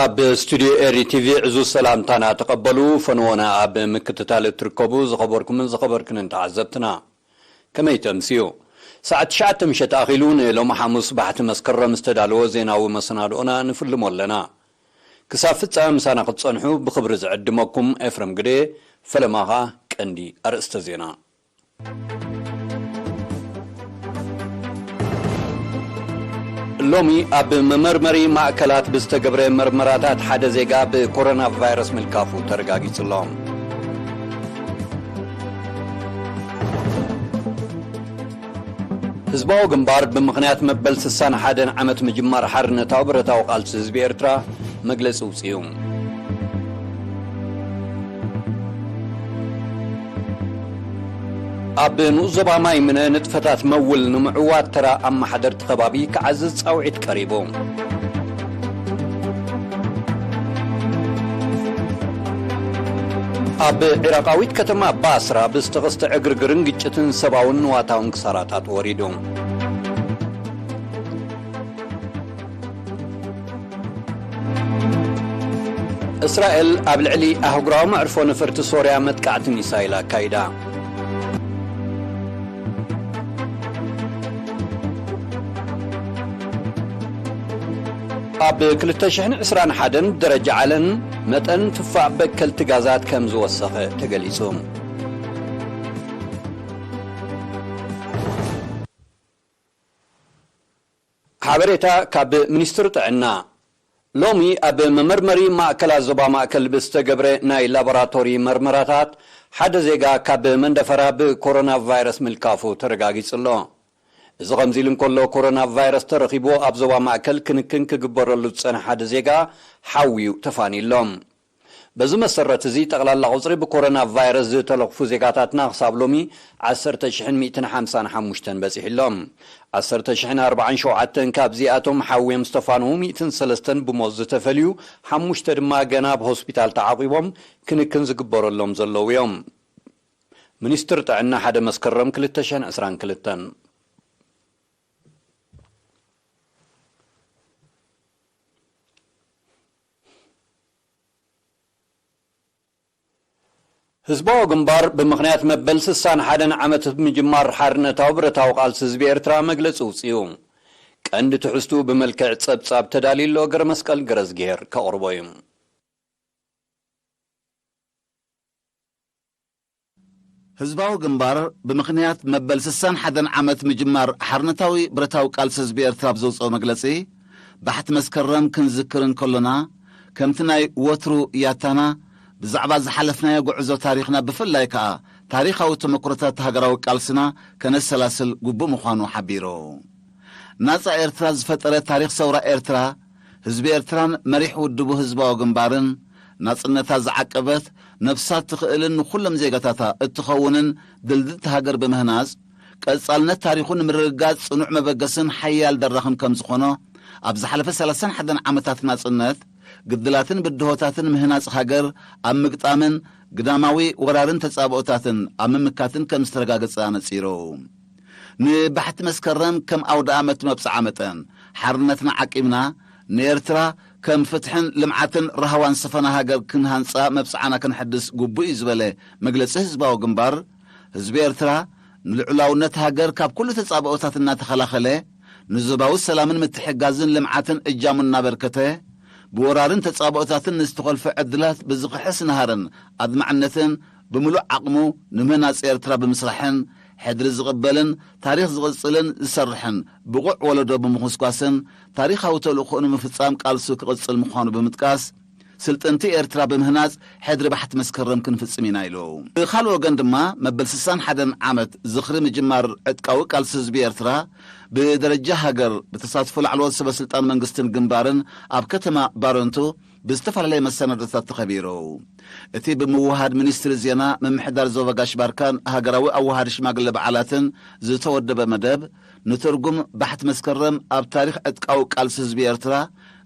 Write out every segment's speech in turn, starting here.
ኣብ ስቱድዮ ኤሪ ቲቪ ዕዙዝ ሰላምታና ተቐበሉ። ፈንዎና ኣብ ምክትታል እትርከቡ ዝኸበርኩምን ዝኸበርክንን ተዓዘብትና፣ ከመይ ተምስዩ? ሰዓት ትሽዓተ ምሸት ኣኺሉ ንሎሚ ሓሙስ ባሕቲ መስከረም ዝተዳለወ ዜናዊ መሰናድኦና ንፍልሞ ኣለና። ክሳብ ፍጻመ ምሳና ክትጸንሑ ብኽብሪ ዝዕድመኩም ኤፍረም ግደ፣ ፈለማ ኸኣ ቀንዲ ኣርእስተ ዜና። ሎሚ ኣብ መመርመሪ ማእከላት ብዝተገብረ መርመራታት ሓደ ዜጋ ብኮሮና ቫይረስ ምልካፉ ተረጋጊጹ ኣሎ። ህዝባዊ ግንባር ብምኽንያት መበል ስሳን ሓደን ዓመት ምጅማር ሓርነታዊ ብረታዊ ቃልሲ ህዝቢ ኤርትራ መግለጺ ውጽኡ። ኣብ ንኡስ ዞባ ማይ ምነ ንጥፈታት መውል ንምዕዋት ተራ ኣመሓደርቲ ከባቢ ክዓዝዝ ጻውዒት ቀሪቡ። ኣብ ዒራቓዊት ከተማ ባስራ ብዝተኸስተ ዕግርግርን ግጭትን ሰብኣውን ንዋታውን ክሳራታት ወሪዱ። እስራኤል ኣብ ልዕሊ ኣህጉራዊ መዕርፎ ነፈርቲ ሶርያ መጥቃዕቲ ሚሳይል ኣካይዳ። ኣብ ክልተ ሽሕን ዕስራን ሓደን ደረጃ ዓለም መጠን ትፋእ በከልቲ ጋዛት ከም ዝወሰኸ ተገሊጹ። ሓበሬታ ካብ ሚኒስትሪ ጥዕና። ሎሚ ኣብ መመርመሪ ማእከላት ዞባ ማእከል ብዝተገብረ ናይ ላቦራቶሪ መርመራታት፣ ሓደ ዜጋ ካብ መንደፈራ ብኮሮና ቫይረስ ምልካፉ ተረጋጊጹ ኣሎ። እዚ ከምዚ ኢሉ እንከሎ፣ ኮሮና ቫይረስ ተረኺቡ ኣብ ዞባ ማእከል ክንክን ክግበረሉ ዝጸንሐ ሓደ ዜጋ ሓውዩ ተፋንዩ ኣሎ። በዚ መሰረት እዚ፣ ጠቕላላ ቁጽሪ ብኮሮና ቫይረስ ዝተለኽፉ ዜጋታትና ክሳብ ሎሚ ዓሰርተ ሽሕን ሚእትን ሓምሳን ሓሙሽተን በጺሑ ኣሎ። ዓሰርተ ሽሕን ኣርባዓን ሸውዓተን ካብዚኣቶም ሓውዮም ዝተፋንዉ፣ ሚእትን ሰለስተን ብሞት ዝተፈልዩ፣ ሓሙሽተ ድማ ገና ኣብ ሆስፒታል ተዓቂቦም ክንክን ዝግበረሎም ዘለዉ እዮም። ሚኒስትር ጥዕና ሓደ መስከረም ክልተ ሽሕን ዕስራን ክልተን። ህዝባዊ ግንባር ብምኽንያት መበል ስሳን ሓደን ዓመት ምጅማር ሓርነታዊ ብረታዊ ቃልሲ ህዝቢ ኤርትራ መግለጺ ውጽኡ። ቀንዲ ትሕዝትኡ ብመልክዕ ጸብጻብ ተዳልዩ ኣሎ። ገረመስቀል ገረዝግሄር ከቕርቦ እዩ። ህዝባዊ ግንባር ብምኽንያት መበል ስሳን ሓደን ዓመት ምጅማር ሓርነታዊ ብረታዊ ቃልሲ ህዝቢ ኤርትራ ኣብ ዘውጽኦ መግለጺ፣ ባሕቲ መስከረም ክንዝክር እንከሎና፣ ከምቲ ናይ ወትሩ ያታና፣ ብዛዕባ ዝሓለፍናዮ ጉዕዞ ታሪኽና፣ ብፍላይ ከኣ ታሪኻዊ ተመክሮታት ሃገራዊ ቃልስና ከነሰላስል ግቡእ ምዃኑ ሓቢሩ። ናጻ ኤርትራ ዝፈጠረ ታሪኽ ሰውራ ኤርትራ፣ ህዝቢ ኤርትራን መሪሕ ውድቡ ህዝባዊ ግንባርን፣ ናጽነታ ዝዓቀበት፣ ነብሳ ትኽእልን ንኹሎም ዜጋታታ እትኸውንን ድልድልቲ ሃገር ብምህናጽ፣ ቀጻልነት ታሪኹ ንምርግጋጽ ጽኑዕ መበገስን ሓያል ደራኽን ከም ዝኾኖ፣ ኣብ ዝሓለፈ ሰላሳን ሓደን ዓመታት ናጽነት፣ ግድላትን ብድሆታትን ምህናጽ ሃገር ኣብ ምግጣምን ግዳማዊ ወራርን ተጻብኦታትን ኣብ ምምካትን ከም ዝተረጋገጸ ኣነጺሩ። ንባሕቲ መስከረም ከም ኣውደ ኣመት መብጽዓ መጠን፣ ሓርነትና ዓቂብና፣ ንኤርትራ ከም ፍትሕን ልምዓትን ራህዋን ዝሰፈና ሃገር ክንሃንጻ መብጽዓና ክንሕድስ ግቡእ እዩ ዝበለ መግለጺ ህዝባዊ ግንባር፣ ህዝቢ ኤርትራ ንልዑላውነት ሃገር ካብ ኩሉ ተጻብኦታት እናተኸላኸለ፣ ንዞባዊ ሰላምን ምትሕግጋዝን ልምዓትን እጃሙ እናበርከተ፣ ብወራርን ተጻብኦታትን ንዝተኾልፈ ዕድላት ብዝኽሕስ ናህርን ኣድማዕነትን ብምሉእ ዓቕሙ ንምህናጽ ኤርትራ ብምስራሕን፣ ሕድሪ ዝቕበልን ታሪኽ ዝቕጽልን ዝሰርሕን ብቑዕ ወለዶ ብምኹስኳስን፣ ታሪኻዊ ተልእኾኡ ንምፍጻም ቃልሱ ክቕጽል ምዃኑ ብምጥቃስ፣ ስልጥንቲ ኤርትራ ብምህናጽ ሕድሪ ባሕቲ መስከረም ክንፍጽም ኢና ኢሉ። ብኻልእ ወገን ድማ፣ መበል ስሳን ሓደን ዓመት ዝኽሪ ምጅማር ዕጥቃዊ ቃልሲ ህዝቢ ኤርትራ፣ ብደረጃ ሃገር ብተሳትፎ ላዕለዎት ሰበ ስልጣን መንግስትን ግንባርን ኣብ ከተማ ባረንቱ ብዝተፈላለየ መሰናዶታት ተኸቢሩ። እቲ ብምውሃድ ሚኒስትሪ ዜና፣ ምምሕዳር ዞባ ጋሽ ባርካን ሃገራዊ ኣወሃዲ ሽማግለ በዓላትን ዝተወደበ መደብ፣ ንትርጉም ባሕቲ መስከረም ኣብ ታሪኽ ዕጥቃዊ ቃልሲ ህዝቢ ኤርትራ፣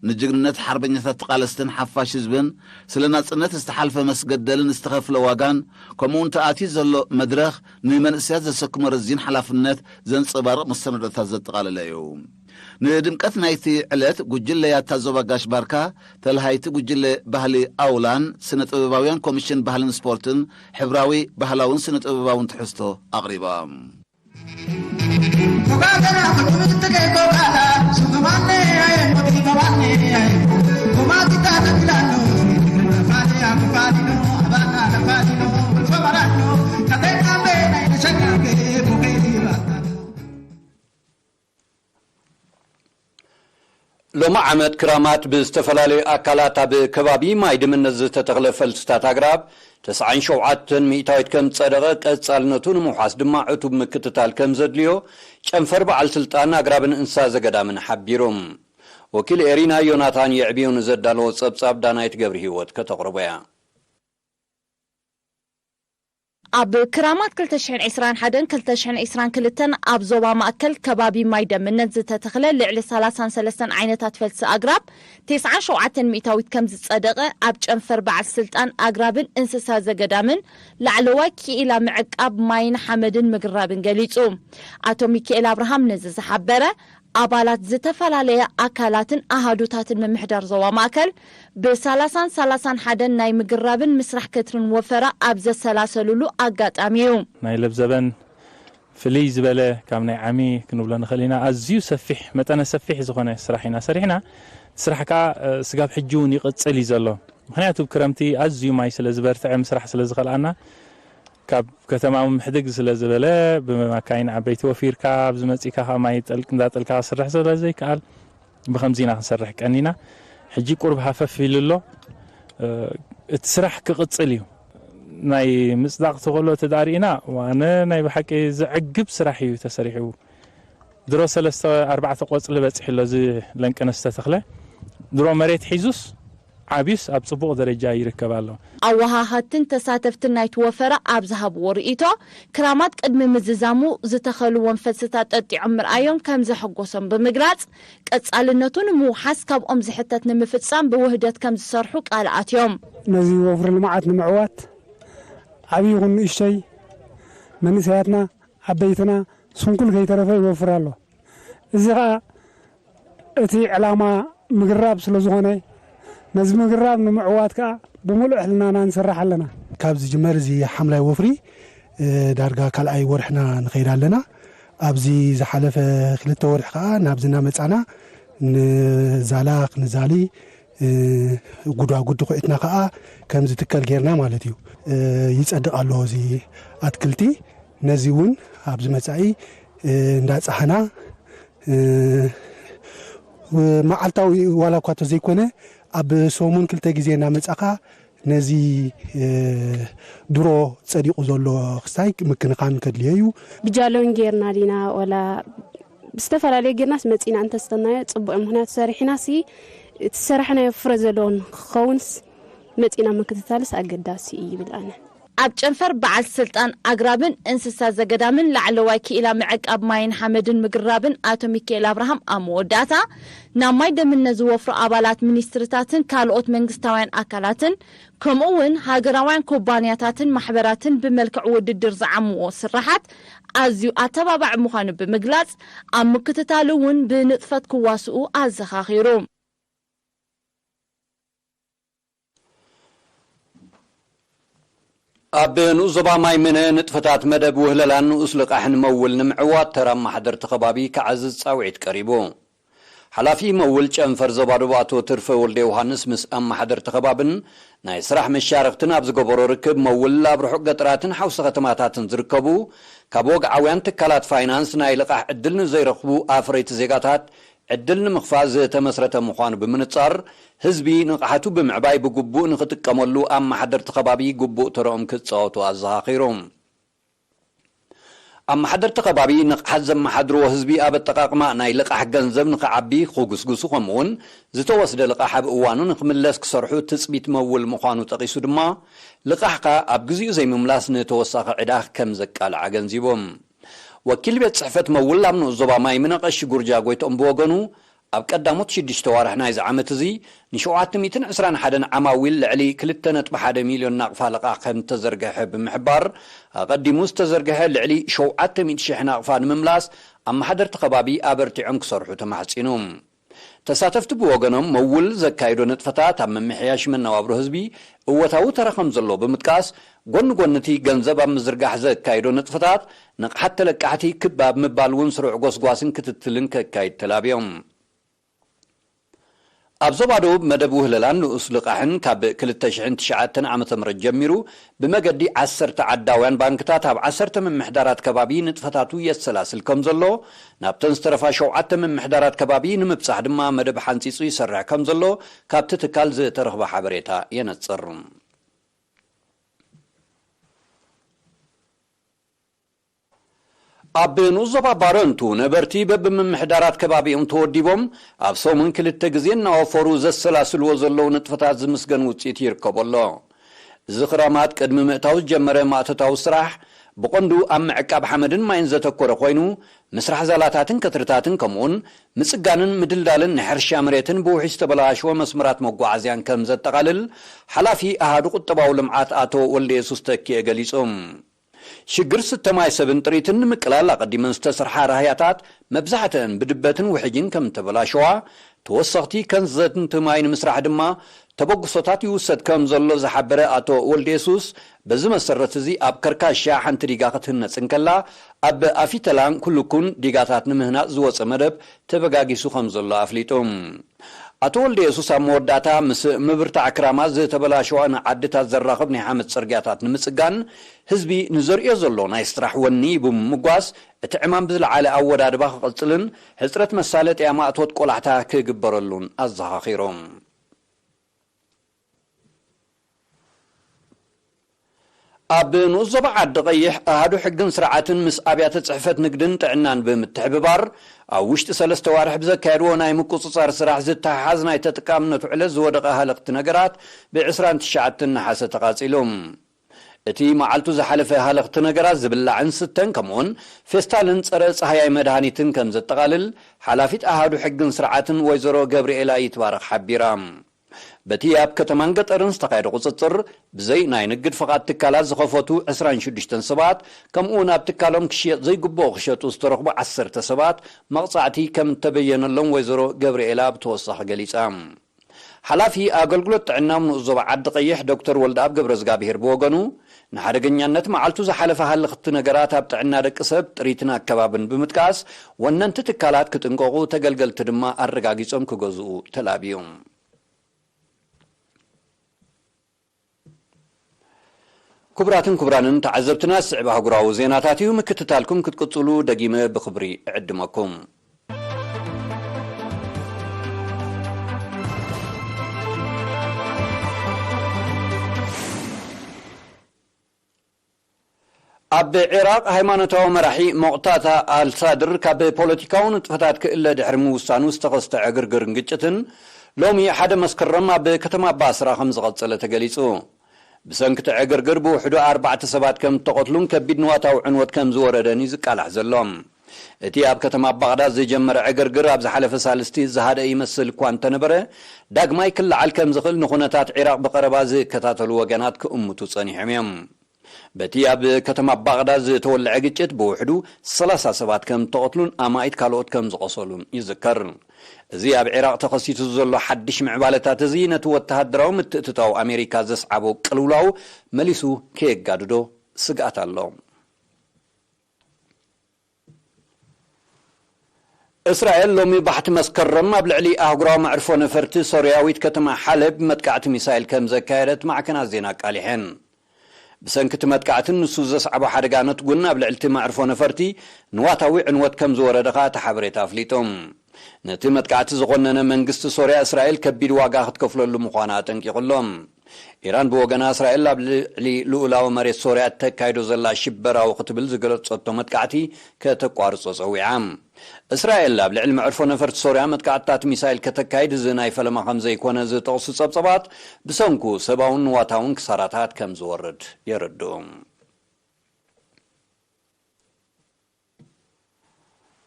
ንጅግንነት ሓርበኛታት ተቓለስትን ሓፋሽ ህዝብን፣ ስለ ናጽነት ዝተሓልፈ መስገደልን ዝተኸፍለ ዋጋን፣ ከምኡ እውን ተኣትዩ ዘሎ መድረኽ ንመንእሰያት ዘሰክሞ ረዚን ሓላፍነት ዘንጸባርቕ መሰናዶታት ዘጠቓለለ እዩ። ንድምቀት ናይቲ ዕለት ጉጅለ ያታ ዞባ ጋሽ ባርካ፣ ተልሃይቲ ጉጅለ ባህሊ ኣውላን ስነ ጥበባውያን ኮሚሽን ባህልን ስፖርትን ሕብራዊ ባህላውን ስነ ጥበባውን ትሕዝቶ ኣቕሪቦም። ሎሚ ዓመት ክራማት ብዝተፈላለዩ ኣካላት ኣብ ከባቢ ማይ ድምነት ዝተተኽለ ፈልስታት ኣግራብ ተስዓን ሸውዓተን ሚእታዊት ከም ዝጸደቐ፣ ቀጻልነቱ ንምውሓስ ድማ ዕቱብ ምክትታል ከም ዘድልዮ ጨንፈር በዓል ስልጣን ኣግራብን እንስሳ ዘገዳምን ሓቢሩ። ወኪል ኤሪና ዮናታን የዕብዮ ንዘዳለዎ ጸብጻብ ዳናይት ገብረ ህይወት ከተቕርቦ እያ። ኣብ ክራማት ክልተ ሽሕን ዕስራን ሓደን ክልተ ሽሕን ዕስራን ክልተን ኣብ ዞባ ማእከል ከባቢ ማይ ደምነት ዝተተኽለ ልዕሊ ሰላሳን ሰለስተን ዓይነታት ፈልሲ ኣግራብ ተስዓን ሸውዓተን ሚእታዊት ከም ዝጸደቐ ኣብ ጨንፈር በዓል ስልጣን ኣግራብን እንስሳ ዘገዳምን ላዕለዋይ ክኢላ ምዕቃብ ማይን ሓመድን ምግራብን ገሊጹ። ኣቶ ሚካኤል ኣብርሃም ነዚ ዝሓበረ ኣባላት ዝተፈላለየ ኣካላትን ኣሃዱታትን ምምሕዳር ዞባ ማእከል ብሰላሳን ሰላሳን ሓደን ናይ ምግራብን ምስራሕ ከትርን ወፈራ ኣብ ዘሰላሰሉሉ ኣጋጣሚ እዩ። ናይ ለብዘበን ፍልይ ዝበለ ካብ ናይ ዓሚ ክንብሎ ንኽእል ኢና። ኣዝዩ ሰፊሕ፣ መጠነ ሰፊሕ ዝኾነ ስራሕ ኢና ሰሪሕና። ስራሕ ከኣ፣ እ፣ ስጋብ ሕጂ እውን ይቕጽል እዩ ዘሎ። ምኽንያቱ ክረምቲ ኣዝዩ ማይ ስለ ዝበርትዐ ምስራሕ ስለ ዝኸልኣና ካብ ከተማ ምሕድግ ስለ ዝበለ ብማካይን ዓበይቲ ወፊርካ ኣብዚ መጺእካ ካብ ማይ ጠልቅ እንዳጠልካ ክስራሕ ስለ ዘይከኣል ብኸምዚ ኢና ክንሰርሕ ቀኒና። ሕጂ ቁርብ ሃፈፍ ኢሉ ኣሎ። እ፣ እቲ ስራሕ ክቕጽል እዩ። ናይ ምጽዳቕ ተኸሎ ተዳሪእና ዋነ ናይ ብሓቂ ዘዕግብ ስራሕ እዩ ተሰሪሑ። ድሮ ሰለስተ ኣርባዕተ ቆጽሊ በጺሑ ኣሎ እዚ ለንቅነ ዝተተኽለ። ድሮ መሬት ሒዙስ ዓብዩስ ኣብ ጽቡቕ ደረጃ ይርከብ ኣሎ። ኣወሃሃድትን ተሳተፍትን ናይቲ ወፈራ ኣብ ዝሃብዎ ርእይቶ፣ ክራማት ቅድሚ ምዝዛሙ ዝተኸልዎም ፈልስታት ጠጢዖም ምርኣዮም ከም ዘሐጎሶም ብምግላጽ፣ ቀጻልነቱ ንምውሓስ ካብኦም ዝሕተት ንምፍጻም ብውህደት ከም ዝሰርሑ ቃል ኣትዮም። ነዚ ወፍሪ ልምዓት ንምዕዋት ዓብዪ ይኹን ንእሽተይ መንእሰያትና፣ ዓበይትና፣ ስንኩል ከይተረፈ ይወፍር ኣሎ። እዚ ኸኣ እቲ ዕላማ ምግራብ ስለ ዝኾነ፣ ነዚ ምግራብ ንምዕዋት ከኣ ብምሉእ ሕልናና ንሰርሕ ኣለና። ካብ ዝጅመር እዚ ሓምላይ ወፍሪ፣ እ፣ ዳርጋ ካልኣይ ወርሕና ንኸይድ ኣለና። ኣብዚ ዝሓለፈ ክልተ ወርሒ ከኣ ናብዚ እናመጻና ንዛላ ክንዛሊ፣ እ፣ ጉዳጉዲ ኹዒትና ከኣ ከም ዝትከል ጌርና ማለት እዩ። እ፣ ይጸድቕ ኣሎ እዚ ኣትክልቲ። ነዚ እውን ኣብዚ መጻኢ፣ እ፣ እንዳጻህና፣ እ፣ መዓልታዊ ዋላ እኳ ተዘይኮነ ኣብ ሰሙን ክልተ ግዜ እናመጻኻ ነዚ፣ እ፣ ድሮ ጸዲቑ ዘሎ ክስታይ ምክንኻን ከድልዮ እዩ። ብጃሎን ጌርና ዲና ዋላ ብዝተፈላለየ ጌርናስ መጺና እንተስተናዮ ጽቡቕ እዩ። ምኽንያቱ ሰሪሕናሲ እቲ ዝሰራሕናዮ ፍረ ዘለዎን ክኸውንስ መጺና ምክትታልስ ኣገዳሲ እዩ ይብል ኣነ። ኣብ ጨንፈር በዓል ስልጣን ኣግራብን እንስሳ ዘገዳምን ላዕለዋይ ክኢላ ምዕቃብ ማይን ሓመድን ምግራብን ኣቶ ሚካኤል ኣብርሃም ኣብ መወዳእታ፣ ናብ ማይ ደምነት ዝወፍሩ ኣባላት ሚኒስትርታትን ካልኦት መንግስታውያን ኣካላትን ከምኡ እውን ሃገራውያን ኩባንያታትን ማሕበራትን ብመልክዕ ውድድር ዝዓምዎ ስራሓት ኣዝዩ ኣተባባዒ ምዃኑ ብምግላጽ፣ ኣብ ምክትታሉ እውን ብንጥፈት ክዋስኡ ኣዘኻኺሩ። ኣብ ንኡስ ዞባ ማይ ምነ ንጥፈታት መደብ ውህለላን ንኡስ ልቓሕን መውል ንምዕዋት ተራ ኣመሓደርቲ ከባቢ ክዓዝዝ ጻውዒት ቀሪቡ። ሓላፊ መውል ጨንፈር ዞባ ደቡብ ኣቶ ትርፈ ወልደ ዮሃንስ ምስ ኣመሓደርቲ ከባብን ናይ ስራሕ መሻርኽትን ኣብ ዝገበሮ ርክብ፣ መውል ኣብ ርሑቕ ገጠራትን ሓውሲ ከተማታትን ዝርከቡ ካብ ወግዓውያን ትካላት ፋይናንስ ናይ ልቓሕ ዕድል ንዘይረኽቡ ኣፍረይቲ ዜጋታት ዕድል ንምኽፋት ዝተመስረተ ምዃኑ ብምንጻር፣ ህዝቢ ንቕሓቱ ብምዕባይ ብግቡእ ንኽጥቀመሉ ኣመሓደርቲ ከባቢ ግቡእ ተረኦም ክጻወቱ ኣዘኻኺሩ። ኣመሓደርቲ ከባቢ ንቕሓት ዘመሓድርዎ ህዝቢ ኣብ ኣጠቓቕማ ናይ ልቓሕ ገንዘብ ንኽዓቢ፣ ክጉስጉሱ፣ ከምኡውን ዝተወስደ ልቓሕ ኣብ እዋኑ ንኽምለስ ክሰርሑ ትጽቢት መውል ምዃኑ ጠቒሱ ድማ፣ ልቓሕካ ኣብ ግዜኡ ዘይምምላስ ንተወሳኺ ዕዳ ከም ዘቃልዕ ኣገንዚቡ። ወኪል ቤት ጽሕፈት መውል ኣብ ንኡስ ዞባ ማይ ምነ ቀሺ ጉርጃ ጎይትኦም ብወገኑ፣ ኣብ ቀዳሞት ሽዱሽተ ዋርሕ ናይዚ ዓመት እዚ ንሸውዓተ ሚእትን ዕስራን ሓደን ዓማዊል ልዕሊ ክልተ ነጥቢ ሓደ ሚልዮን ናቕፋ ልቓሕ ከም ዝተዘርግሐ ብምሕባር፣ ኣቐዲሙ ዝተዘርግሐ ልዕሊ ሸውዓተ ሚእቲ ሽሕ ናቕፋ ንምምላስ ኣመሓደርቲ ከባቢ ኣበርቲዖም ክሰርሑ ተማሕጺኑ። ተሳተፍቲ ብወገኖም፣ መውል ዘካይዶ ንጥፈታት ኣብ ምምሕያሽ መነባብሮ ህዝቢ እወታዊ ተራ ከም ዘሎ ብምጥቃስ፣ ጎኒ ጎኒ እቲ ገንዘብ ኣብ ምዝርጋሕ ዘካይዶ ንጥፈታት፣ ንቕሓት ተለቃሕቲ ክብ ኣብ ምባል እውን ስሩዕ ጎስጓስን ክትትልን ከካይድ ተላብዮም። ኣብ ዞባ ደቡብ መደብ ውህለላን ንኡስ ልቓሕን ካብ ክልተ ሽሕን ትሽዓተን ዓመተ ምህረት ጀሚሩ ብመገዲ ዓሰርተ ዓዳውያን ባንክታት ኣብ ዓሰርተ ምምሕዳራት ከባቢ ንጥፈታቱ የሰላስል ከም ዘሎ፣ ናብተን ዝተረፋ ሸውዓተ ምምሕዳራት ከባቢ ንምብጻሕ ድማ መደብ ሓንጺጹ ይሰርሕ ከም ዘሎ ካብቲ ትካል ዝተረኽበ ሓበሬታ የነጽር። ኣብ ንኡስ ዞባ ባረንቱ ነበርቲ በብምምሕዳራት ከባቢኦም ተወዲቦም ኣብ ሰሙን ክልተ ግዜ እናወፈሩ ዘሰላስልዎ ዘለዉ ንጥፈታት ዝምስገን ውፅኢት ይርከቦ ኣሎ። እዚ ክራማት ቅድሚ ምእታው ዝጀመረ ማእቶታዊ ስራሕ ብቐንዱ ኣብ ምዕቃብ ሓመድን ማይን ዘተኮረ ኮይኑ፣ ምስራሕ ዛላታትን ከትርታትን ከምኡውን ምጽጋንን ምድልዳልን ናይ ሕርሻ መሬትን ብውሕጅ ዝተበላሸወ መስመራት መጓዓዝያን ከም ዘጠቓልል ሓላፊ ኣሃዱ ቁጠባዊ ልምዓት ኣቶ ወልደ የሱስ ተኪኤ ገሊጹ። ሽግር ስተ ማይ ሰብን ጥሪትን ንምቅላል ኣቐዲመን ዝተሰርሓ ራህያታት መብዛሕትአን ብድበትን ውሕጅን ከም እተበላሸዋ፣ ተወሰኽቲ ከንዘንቲ ማይ ንምስራሕ ድማ ተበግሶታት ይውሰድ ከም ዘሎ ዝሓበረ ኣቶ ወልደ የሱስ፣ በዚ መሰረት እዚ ኣብ ከርካሻ ሓንቲ ዲጋ ክትህነጽ እንከላ፣ ኣብ ኣፊተላን ኩልኩን ዲጋታት ንምህናጽ ዝወጸ መደብ ተበጋጊሱ ከም ዘሎ ኣፍሊጡ። ኣቶ ወልደ የሱስ ኣብ መወዳእታ፣ ምስ ምብርታዕ ክራማት ዝተበላሸዋ ንዓድታት ዘራኽብ ናይ ሓመድ ጽርግያታት ንምጽጋን ህዝቢ ንዘርእዮ ዘሎ ናይ ስራሕ ወኒ ብምምጓስ፣ እቲ ዕማም ብዝለዓለ ኣወዳድባ ክቕጽልን ሕጽረት መሳለጥያ ማእቶት ቆላሕታ ክግበረሉን ኣዘኻኺሩ። ኣብ ንኡስ ዞባ ዓዲ ቀይሕ ኣሃዱ ሕግን ስርዓትን ምስ ኣብያተ ጽሕፈት ንግድን ጥዕናን ብምትሕብባር ኣብ ውሽጢ ሰለስተ ዋርሕ ብዘካየድዎ ናይ ምቁጽጻር ስራሕ ዝተሓሓዝ ናይ ተጠቃምነቱ ዕለት ዝወደቐ ሃለኽቲ ነገራት ብዕስራን ትሽዓተን ነሓሰ ተቓጺሉ። እቲ መዓልቱ ዝሓለፈ ሃለኽቲ ነገራት ዝብላዕን ስተን ከምኡውን ፌስታልን ጸረ ጸሃያይ መድሃኒትን ከም ዘጠቓልል ሓላፊት ኣሃዱ ሕግን ስርዓትን ወይዘሮ ገብርኤላ ይትባረኽ ሓቢራ። በቲ ኣብ ከተማን ገጠርን ዝተኻየደ ቁጽጽር፣ ብዘይ ናይ ንግድ ፍቓድ ትካላት ዝኸፈቱ ዕስራን ሽዱሽተን ሰባት፣ ከምኡውን ኣብ ትካሎም ክሽየጥ ዘይግብኦ ክሸጡ ዝተረኽቡ ዓሰርተ ሰባት መቕጻዕቲ ከም እተበየነሎም ወይዘሮ ገብርኤላ ብተወሳኺ ገሊጻ። ሓላፊ ኣገልግሎት ጥዕና ንኡስ ዞባ ዓዲ ቀይሕ ዶክተር ወልደኣብ ገብረዝጋብሄር ብወገኑ፣ ንሓደገኛነት መዓልቱ ዝሓለፈ ሃለኽቲ ነገራት ኣብ ጥዕና ደቂ ሰብ፣ ጥሪትን ኣከባብን ብምጥቃስ፣ ወነንቲ ትካላት ክጥንቀቑ፣ ተገልገልቲ ድማ ኣረጋጊጾም ክገዝኡ ተላብዩ። ክቡራትን ክቡራንን ተዓዘብትና፣ ዝስዕብ ኣህጉራዊ ዜናታት እዩ። ምክትታልኩም ክትቅጽሉ ደጊመ ብኽብሪ እዕድመኩም። ኣብ ዒራቕ፣ ሃይማኖታዊ መራሒ ሞቕታታ ኣልሳድር ካብ ፖለቲካዊ ንጥፈታት ክእለ ድሕሪ ምውሳኑ ዝተኸስተ ዕግርግርን ግጭትን፣ ሎሚ ሓደ መስከረም ኣብ ከተማ ባስራ ከም ዝቐጸለ ተገሊጹ። ብሰንኪ እቲ ዕግርግር ብውሕዱ ኣርባዕተ ሰባት ከም እተቐትሉን ከቢድ ንዋታዊ ዕንወት ከም ዝወረደን እዩ ዝቃላሕ ዘሎ። እቲ ኣብ ከተማ ባቕዳድ ዝጀመረ ዕግርግር ኣብ ዝሓለፈ ሳልስቲ ዝሃደአ ይመስል እኳ እንተነበረ፣ ዳግማይ ክለዓል ከም ዝኽእል ንኹነታት ዒራቕ ብቐረባ ዝከታተሉ ወገናት ክእምቱ ጸኒሖም እዮም። በቲ ኣብ ከተማ ባቕዳድ ዝተወልዐ ግጭት ብውሕዱ ሰላሳ ሰባት ከም እተቐትሉን ኣማኢት ካልኦት ከም ዝቖሰሉን ይዝከር። እዚ ኣብ ዒራቕ ተኸሲቱ ዘሎ ሓድሽ ምዕባለታት እዚ ነቲ ወተሃደራዊ ምትእትታው ኣሜሪካ ዘስዓቦ ቅልውላው መሊሱ ከየጋድዶ ስግኣት ኣሎ። እስራኤል ሎሚ ባሕቲ መስከረም ኣብ ልዕሊ ኣህጉራዊ መዕርፎ ነፈርቲ ሶርያዊት ከተማ ሓለብ መጥቃዕቲ ሚሳይል ከም ዘካየደት ማዕከናት ዜና ኣቃሊሐን። ብሰንኪ እቲ መጥቃዕትን ንሱ ዘስዓቦ ሓደጋ ነትጉን ኣብ ልዕሊ እቲ መዕርፎ ነፈርቲ ንዋታዊ ዕንወት ከም ዝወረደ ከኣ እቲ ሓበሬታ ኣፍሊጡ። ነቲ መጥቃዕቲ ዝኾነነ መንግስቲ ሶርያ፣ እስራኤል ከቢድ ዋጋ ክትከፍለሉ ምዃና ኣጠንቂቑ ኣሎ። ኢራን ብወገና፣ እስራኤል ኣብ ልዕሊ ልኡላዊ መሬት ሶርያ እተካይዶ ዘላ ሽበራዊ ክትብል ዝገለጸቶ መጥቃዕቲ ከተቋርጾ ጸዊዓ። እስራኤል ኣብ ልዕሊ መዕርፎ ነፈርቲ ሶርያ መጥቃዕትታት ሚሳይል ከተካይድ እዚ ናይ ፈለማ ከም ዘይኮነ ዝጠቕሱ ጸብጸባት፣ ብሰንኩ ሰብኣውን ንዋታውን ክሳራታት ከም ዝወርድ የረድኡ።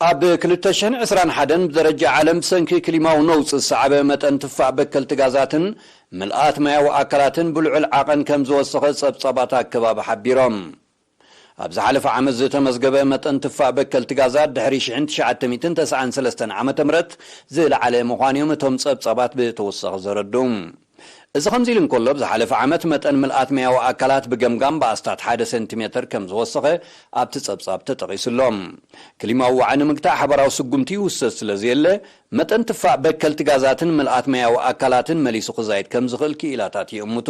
ኣብ ክልተ ሽሕን ዕስራን ሓደን ብደረጃ ዓለም ብሰንኪ ክሊማዊ ነውጺ ዝሰዓበ መጠን ትፋእ በከልቲ ጋዛትን ምልኣት ማያዊ ኣካላትን ብልዑል ዓቐን ከም ዝወሰኸ ጸብጻባት ኣከባቢ ሓቢሮም። ኣብ ዝሓለፈ ዓመት ዝተመዝገበ መጠን ትፋእ በከልቲ ጋዛት ድሕሪ ሽሕን ትሽዓተ ሚእትን ተስዓን ሰለስተን ዓመተ ምህረት ዝለዓለ ምዃኑ እዮም እቶም ጸብጻባት ብተወሳኺ ዘረድኡ። እዚ ከምዚ ኢሉ እንከሎ፣ ኣብ ዝሓለፈ ዓመት መጠን ምልኣት ማያዊ ኣካላት ብገምጋም ብኣስታት ሓደ ሰንቲሜተር ከም ዝወሰኸ ኣብቲ ጸብጻብ ተጠቒሱ ኣሎ። ክሊማዊ ዋዒ ንምግታእ ሓባራዊ ስጉምቲ ይውሰድ ስለ ዘየለ፣ መጠን ትፋእ በከልቲ ጋዛትን ምልኣት ማያዊ ኣካላትን መሊሱ ክዛይድ ከም ዝኽእል ክኢላታት ይእምቱ።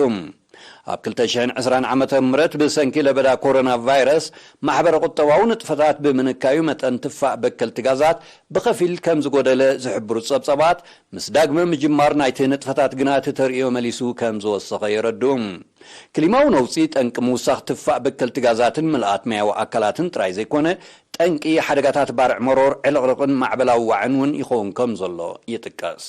ኣብ ክልተ ሽሕን ዕስራን ዓመተ ምህረት ብሰንኪ ለበዳ ኮሮና ቫይረስ ማሕበረ ቁጠባዊ ንጥፈታት ብምንካዩ መጠን ትፋእ በከልቲ ጋዛት ብኸፊል ከም ዝጎደለ ዝሕብሩ ጸብጻባት፣ ምስ ዳግመ ምጅማር ናይቲ ንጥፈታት ግና እቲ ተርእዮ መሊሱ ከም ዝወሰኸ የረድኡ። ክሊማዊ ነውጺ ጠንቂ ምውሳኽ ትፋእ በከልቲ ጋዛትን ምልኣት ማያዊ ኣካላትን ጥራይ ዘይኮነ፣ ጠንቂ ሓደጋታት ባርዕ መሮር፣ ዕልቕልቕን ማዕበላዊ ዋዕን እውን ይኸውን ከም ዘሎ ይጥቀስ።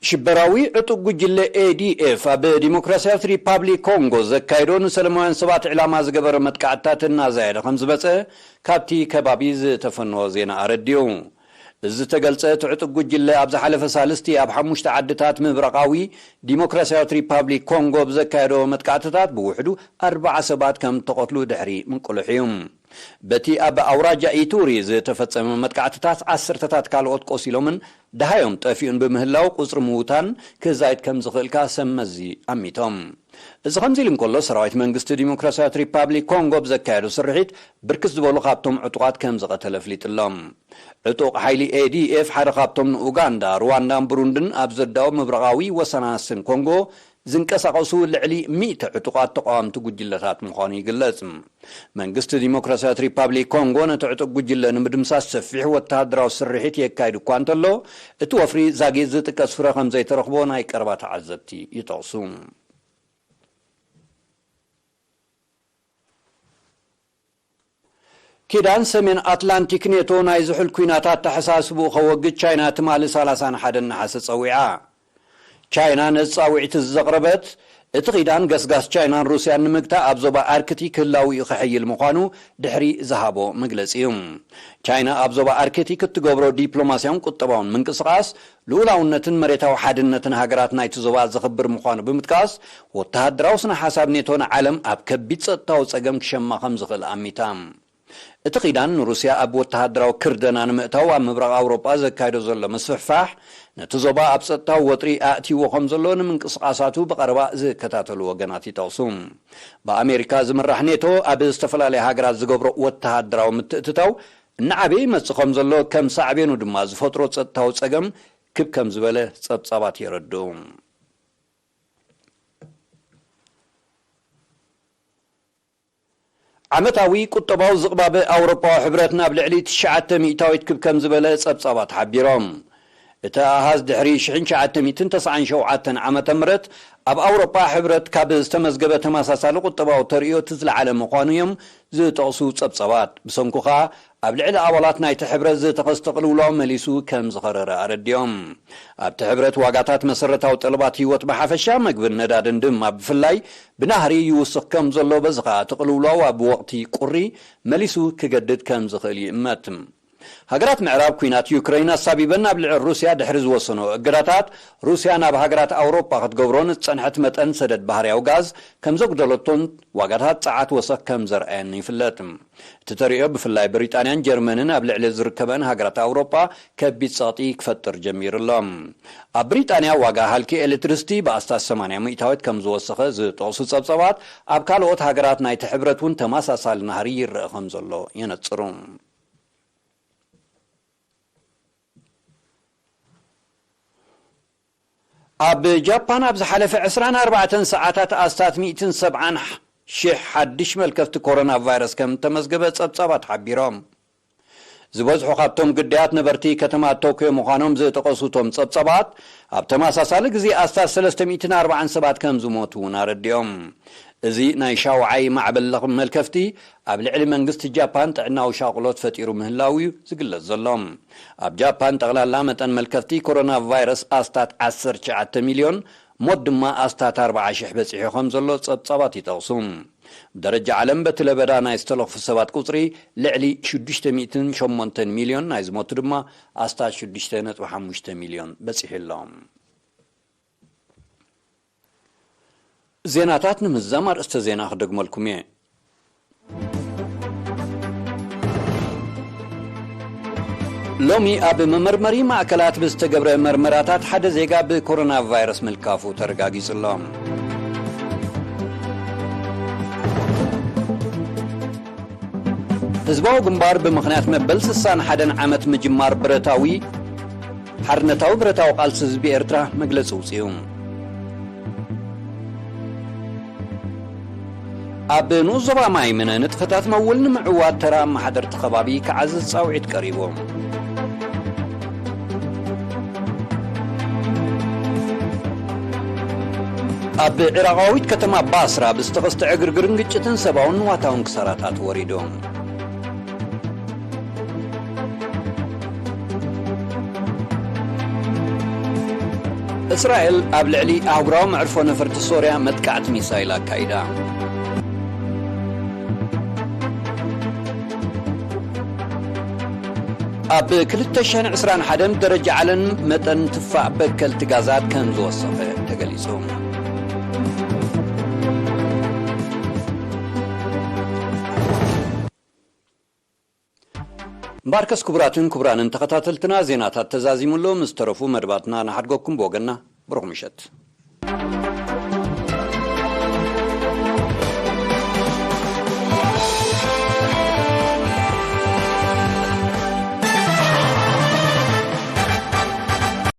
ሽበራዊ ዕጡቕ ጉጅለ ኤ ዲ ኤፍ ኣብ ዲሞክራሲያዊት ሪፓብሊክ ኮንጎ ዘካይዶ ንሰላማውያን ሰባት ዕላማ ዝገበረ መጥቃዕትታት እናዛየደ ከም ዝመጸ ካብቲ ከባቢ ዝተፈነወ ዜና ኣረዲኡ። እዚ ዝተገልጸ እቲ ዕጡቕ ጉጅለ ኣብ ዝሓለፈ ሳልስቲ ኣብ ሓሙሽተ ዓድታት ምብራቓዊ ዲሞክራሲያዊት ሪፓብሊክ ኮንጎ ብዘካየዶ መጥቃዕትታት ብውሕዱ ኣርባዓ ሰባት ከም ተቐትሉ ድሕሪ ምንቅልሑ እዩ። በቲ ኣብ ኣውራጃ ኢቱሪ ዝተፈጸመ መጥቃዕትታት ዓሰርተታት ካልኦት ቆሲሎምን ደሃዮም ጠፊኡን ብምህላው ቁጽሪ ምዉታን ክዛይድ ከም ዝኽእል ከኣ ሰብ መዚ ኣሚቶም። እዚ ከምዚ ኢሉ እንከሎ፣ ሰራዊት መንግስቲ ዲሞክራሲያዊት ሪፓብሊክ ኮንጎ ብዘካየዶ ስርሒት ብርክት ዝበሉ ካብቶም ዕጡቓት ከም ዝቐተለ ኣፍሊጡ ኣሎ። ዕጡቕ ሓይሊ ኤ ዲ ኤፍ ሓደ ካብቶም ንኡጋንዳ፣ ሩዋንዳን ብሩንድን ኣብ ዘዳው ምብራቓዊ ወሰናስን ኮንጎ ዝንቀሳቐሱ ልዕሊ ሚእቲ ዕጡቓት ተቓወምቲ ጉጅለታት ምዃኑ ይግለጽ። መንግስቲ ዲሞክራሲያዊት ሪፓብሊክ ኮንጎ ነቲ ዕጡቕ ጉጅለ ንምድምሳስ ሰፊሕ ወተሃደራዊ ስርሒት የካይድ እኳ እንተሎ፣ እቲ ወፍሪ ዛጊት ዝጥቀስ ፍረ ከም ዘይተረኽቦ ናይ ቀረባ ተዓዘብቲ ይጠቕሱ። ኪዳን ሰሜን ኣትላንቲክ ኔቶ ናይ ዝሑል ኲናት ኣተሓሳስብኡ ከወግድ ቻይና ትማሊ ሰላሳን ሓደን ነሓሰ ጸዊዓ። ቻይና ነዚ ጻውዒት እዚ ዘቕረበት፣ እቲ ኪዳን ገስጋስ ቻይናን ሩስያን ንምግታእ ኣብ ዞባ ኣርክቲክ ህላዊኡ ክሕይል ምዃኑ ድሕሪ ዝሃቦ መግለጺ እዩ። ቻይና ኣብ ዞባ ኣርክቲክ እትገብሮ ዲፕሎማስያውን ቁጠባውን ምንቅስቓስ፣ ልኡላውነትን መሬታዊ ሓድነትን ሃገራት ናይቲ ዞባ ዘኽብር ምዃኑ ብምጥቃስ፣ ወተሃደራዊ ስነ ሓሳብ ኔቶ ንዓለም ኣብ ከቢድ ጸጥታዊ ጸገም ክሸማ ከም ዝኽእል ኣሚታ። እቲ ኪዳን ንሩስያ ኣብ ወተሃደራዊ ክርደና ንምእታው ኣብ ምብራቕ ኣውሮጳ ዘካይዶ ዘሎ ምስፍሕፋሕ፣ ነቲ ዞባ ኣብ ጸጥታዊ ወጥሪ ኣእትይዎ ከም ዘሎ ንምንቅስቓሳቱ ብቐረባ ዝከታተሉ ወገናት ይጠቕሱ። ብኣሜሪካ ዝምራሕ ኔቶ ኣብ ዝተፈላለያ ሃገራት ዝገብሮ ወተሃደራዊ ምትእትታው እናዓበየ ይመጽእ ከም ዘሎ፣ ከም ሳዕቤኑ ድማ ዝፈጥሮ ጸጥታዊ ጸገም ክብ ከም ዝበለ ጸብጻባት የረድኡ። ዓመታዊ ቁጠባዊ ዝቕባበ ኣውሮጳዊ ሕብረት ናብ ልዕሊ ትሽዓተ ሚእታዊት ክብ ከም ዝበለ ጸብጻባት ሓቢሮም። እቲ ኣሃዝ ድሕሪ ሽሕን ትሽዓተ ሚእትን ተስዓን ሸውዓተን ዓመተ ምህረት ኣብ ኣውሮጳ ሕብረት ካብ ዝተመዝገበ ተመሳሳሊ ቁጠባዊ ተርእዮ እቲ ዝለዓለ ምዃኑ እዮም ዝጠቕሱ ጸብጻባት። ብሰንኩ ኸኣ ኣብ ልዕሊ ኣባላት ናይቲ ሕብረት ዝተኸስተ ቅልውላው መሊሱ ከም ዝኸረረ ኣረዲኦም። ኣብቲ ሕብረት ዋጋታት መሰረታዊ ጠለባት ህይወት ብሓፈሻ፣ መግብን ነዳድን ድማ ብፍላይ ብናህሪ ይውስኽ ከም ዘሎ፣ በዚ ኸኣ እቲ ቅልውላው ኣብ ወቕቲ ቁሪ መሊሱ ክገድድ ከም ዝኽእል ይእመት። ሃገራት ምዕራብ ኲናት ዩክረይን ኣሳቢበን ኣብ ልዕሊ ሩስያ ድሕሪ ዝወሰኖ እገዳታት፣ ሩስያ ናብ ሃገራት ኣውሮጳ ክትገብሮ ንዝጸንሐት መጠን ሰደድ ባህርያዊ ጋዝ ከም ዘጉደለቶን ዋጋታት ጸዓት ወሰኽ ከም ዘርኣየን ይፍለጥ። እቲ ተርእዮ ብፍላይ ብሪጣንያን ጀርመንን ኣብ ልዕሊ ዝርከበን ሃገራት ኣውሮጳ ከቢድ ጸቕጢ ክፈጥር ጀሚሩ ኣሎ። ኣብ ብሪጣንያ ዋጋ ሃልኪ ኤሌክትሪሲቲ ብኣስታት ሰማንያ ሚእታዊት ከም ዝወሰኸ ዝጠቕሱ ጸብጻባት፣ ኣብ ካልኦት ሃገራት ናይቲ ሕብረት እውን ተመሳሳሊ ናህሪ ይረአ ከም ዘሎ የነጽሩ። ኣብ ጃፓን ኣብ ዝሓለፈ ዕስራን ኣርባዕተን ሰዓታት ኣስታት ሚእትን ሰብዓን ሺሕ ሓድሽ መልከፍቲ ኮሮና ቫይረስ ከም እተመዝገበ ጸብጻባት ሓቢሮም። ዝበዝሑ ካብቶም ግዳያት ነበርቲ ከተማ ቶክዮ ምዃኖም ዝጠቐሱ እቶም ጸብጻባት፣ ኣብ ተመሳሳሊ ግዜ ኣስታት ሰለስተ ሚእትን ኣርባዓን ሰባት ከም ዝሞቱ እውን ኣረዲኦም። እዚ ናይ ሻውዓይ ማዕበል ለኽ-፣ መልከፍቲ ኣብ ልዕሊ መንግስቲ ጃፓን ጥዕናዊ ሻቕሎት ፈጢሩ ምህላው እዩ ዝግለጽ ዘሎ። ኣብ ጃፓን ጠቕላላ መጠን መልከፍቲ ኮሮና ቫይረስ ኣስታት ዓሰርተ ትሽዓተ ሚልዮን፣ ሞት ድማ ኣስታት ኣርባዓ ሺሕ በጺሑ ከም ዘሎ ጸብጻባት ይጠቕሱ። ደረጃ ዓለም በቲ ለበዳ ናይ ዝተለኽፉ ሰባት ቁጽሪ ልዕሊ ሽዱሽተ ሚእትን ሸሞንተን ሚልዮን፣ ናይ ዝሞቱ ድማ ኣስታት ሽዱሽተ ነጥቢ ሓሙሽተ ሚልዮን በጺሑ ኣሎ። ዜናታት ንምዝዛም ኣርእስተ ዜና ክደግመልኩም እየ። ሎሚ ኣብ መመርመሪ ማእከላት ብዝተገብረ መርመራታት ሓደ ዜጋ ብኮሮና ቫይረስ ምልካፉ ተረጋጊጹ ኣሎ። ህዝባዊ ግንባር ብምኽንያት መበል ስሳን ሓደን ዓመት ምጅማር ብረታዊ ሓርነታዊ ብረታዊ ቃልሲ ህዝቢ ኤርትራ መግለጺ ኣውጺኡ። ኣብ ንኡስ ዞባ ማይምን ንጥፈታት መውል ንምዕዋት ተራ ኣመሓደርቲ ከባቢ ክዓዝዝ ጻውዒት ቀሪቡ። ኣብ ዒራቓዊት ከተማ ባስራ ብዝተኸስተ ዕግርግርን ግጭትን ሰብኣውን ንዋታውን ክሳራታት ወሪዱ። እስራኤል ኣብ ልዕሊ ኣህጉራዊ መዕርፎ ነፈርቲ ሶርያ መጥቃዕቲ ሚሳይል ኣካይዳ። ኣብ ክልተ ሽሕን ዕስራን ሓደን ደረጃ ዓለም መጠን ትፋእ በከልቲ ጋዛት ከም ዝወሰኸ ተገሊጹ። እምበኣርከስ ክቡራትን ክቡራንን ተኸታተልትና፣ ዜናታት ተዛዚሙሉ፣ ምስ ተረፉ መደባትና ንሓድገኩም ብወገንና ብሩኽ ምሸት።